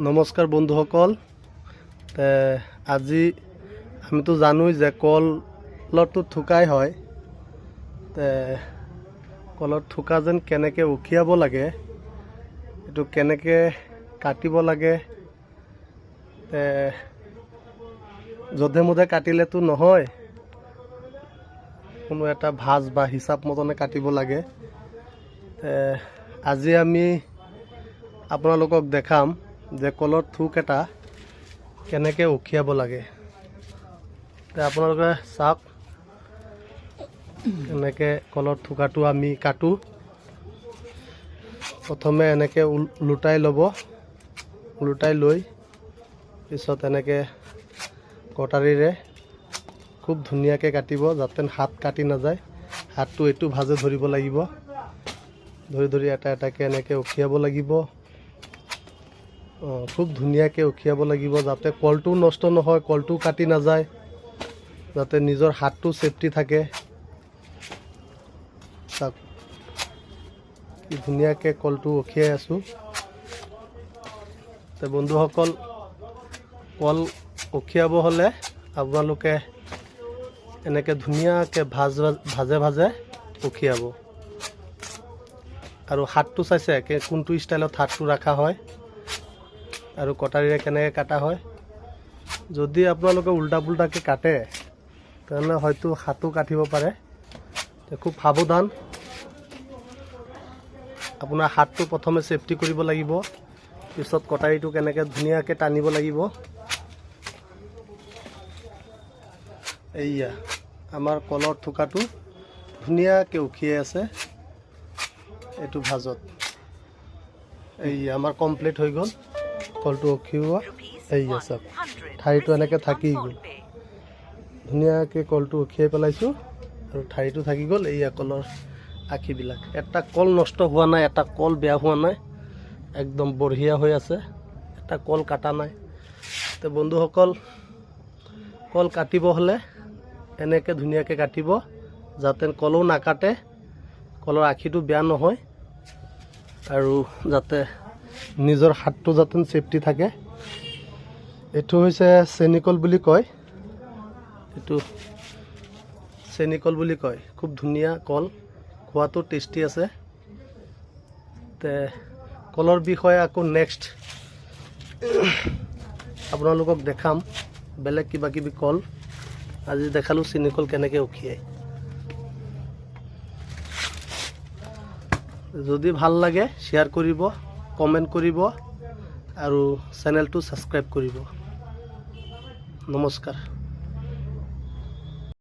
নমস্কাৰ বন্ধুসকল। আজি আমিতো জানোই যে কলৰটো থোকাই হয়। তে কলৰ থোকা যেন কেনেকৈ উখিয়াব লাগে, এইটো কেনেকৈ কাটিব লাগে, তে যধে মধে কাটিলেতো নহয়, কোনো এটা ভাঁজ বা হিচাপ মতনে কাটিব লাগে। তে আজি আমি আপোনালোকক দেখাম যে কলৰ থোক এটা কেনেকৈ উখিয়াব লাগে। তে আপোনালোকে চাওক কেনেকৈ কলৰ থোকাটো আমি কাটো। প্ৰথমে এনেকৈ ওলোটাই ল'ব, ওলোটাই লৈ পিছত এনেকৈ কটাৰীৰে খুব ধুনীয়াকৈ কাটিব, যাতে হাত কাটি নাযায়। হাতটো এইটো ভাঁজে ধৰিব লাগিব, ধৰি ধৰি এটা এটাকৈ এনেকৈ উখিয়াব লাগিব। খুব ধুনীয়াকৈ উখিয়াব লাগিব, যাতে কলটোও নষ্ট নহয়, কলটোও কাটি নাযায়, যাতে নিজৰ হাতটো ছেফটি থাকে। চাওক কি ধুনীয়াকৈ কলটো উখিয়াই আছোঁ। তে বন্ধুসকল, কল উখিয়াব হ'লে আপোনালোকে এনেকৈ ধুনীয়াকৈ ভাজ ভাজে ভাজে উখিয়াব। আৰু হাতটো চাইছে কোনটো ষ্টাইলত হাতটো ৰখা হয় আৰু কটাৰীৰে কেনেকৈ কাটা হয়। যদি আপোনালোকে উল্টা পুল্টাকৈ কাটে, তেনেহ'লে হয়তো হাতো কাটিব পাৰে। খুব সাৱধান, আপোনাৰ হাতটো প্ৰথমে ছেফটি কৰিব লাগিব, পিছত কটাৰীটো কেনেকৈ ধুনীয়াকৈ টানিব লাগিব। এইয়া আমাৰ কলৰ থোকাটো ধুনীয়াকৈ উখিয়াই আছে এইটো ভাজত। এই আমাৰ কমপ্লিট হৈ গ'ল কলটো উখিওৱা। এইয়া চাওক, ঠাৰিটো এনেকৈ থাকি গ'ল, ধুনীয়াকৈ কলটো উখিয়াই পেলাইছোঁ আৰু ঠাৰিটো থাকি গ'ল। এইয়া কলৰ আখিবিলাক, এটা কল নষ্ট হোৱা নাই, এটা কল বেয়া হোৱা নাই, একদম বঢ়িয়া হৈ আছে, এটা কল কাটা নাই। তো বন্ধুসকল, কল কাটিব হ'লে এনেকৈ ধুনীয়াকৈ কাটিব, যাতে কলো নাকাটে, কলৰ আখিটো বেয়া নহয়, আৰু যাতে নিজৰ হাতটো যাতে ছেফটি থাকে। এইটো হৈছে চেনিকল বুলি কয়, এইটো চেনিকল বুলি কয়। খুব ধুনীয়া কল, খোৱাটো টেষ্টি আছে। তে কলৰ বিষয়ে আকৌ নেক্সট আপোনালোকক দেখাম বেলেগ কিবা কিবি কল। আজি দেখালোঁ চেনিকল কেনেকৈ উখিয়াই। যদি ভাল লাগে শ্বেয়াৰ কৰিব, কমেণ্ট কৰিব আৰু চেনেলটো ছাবস্ক্ৰাইব কৰিব। নমস্কাৰ।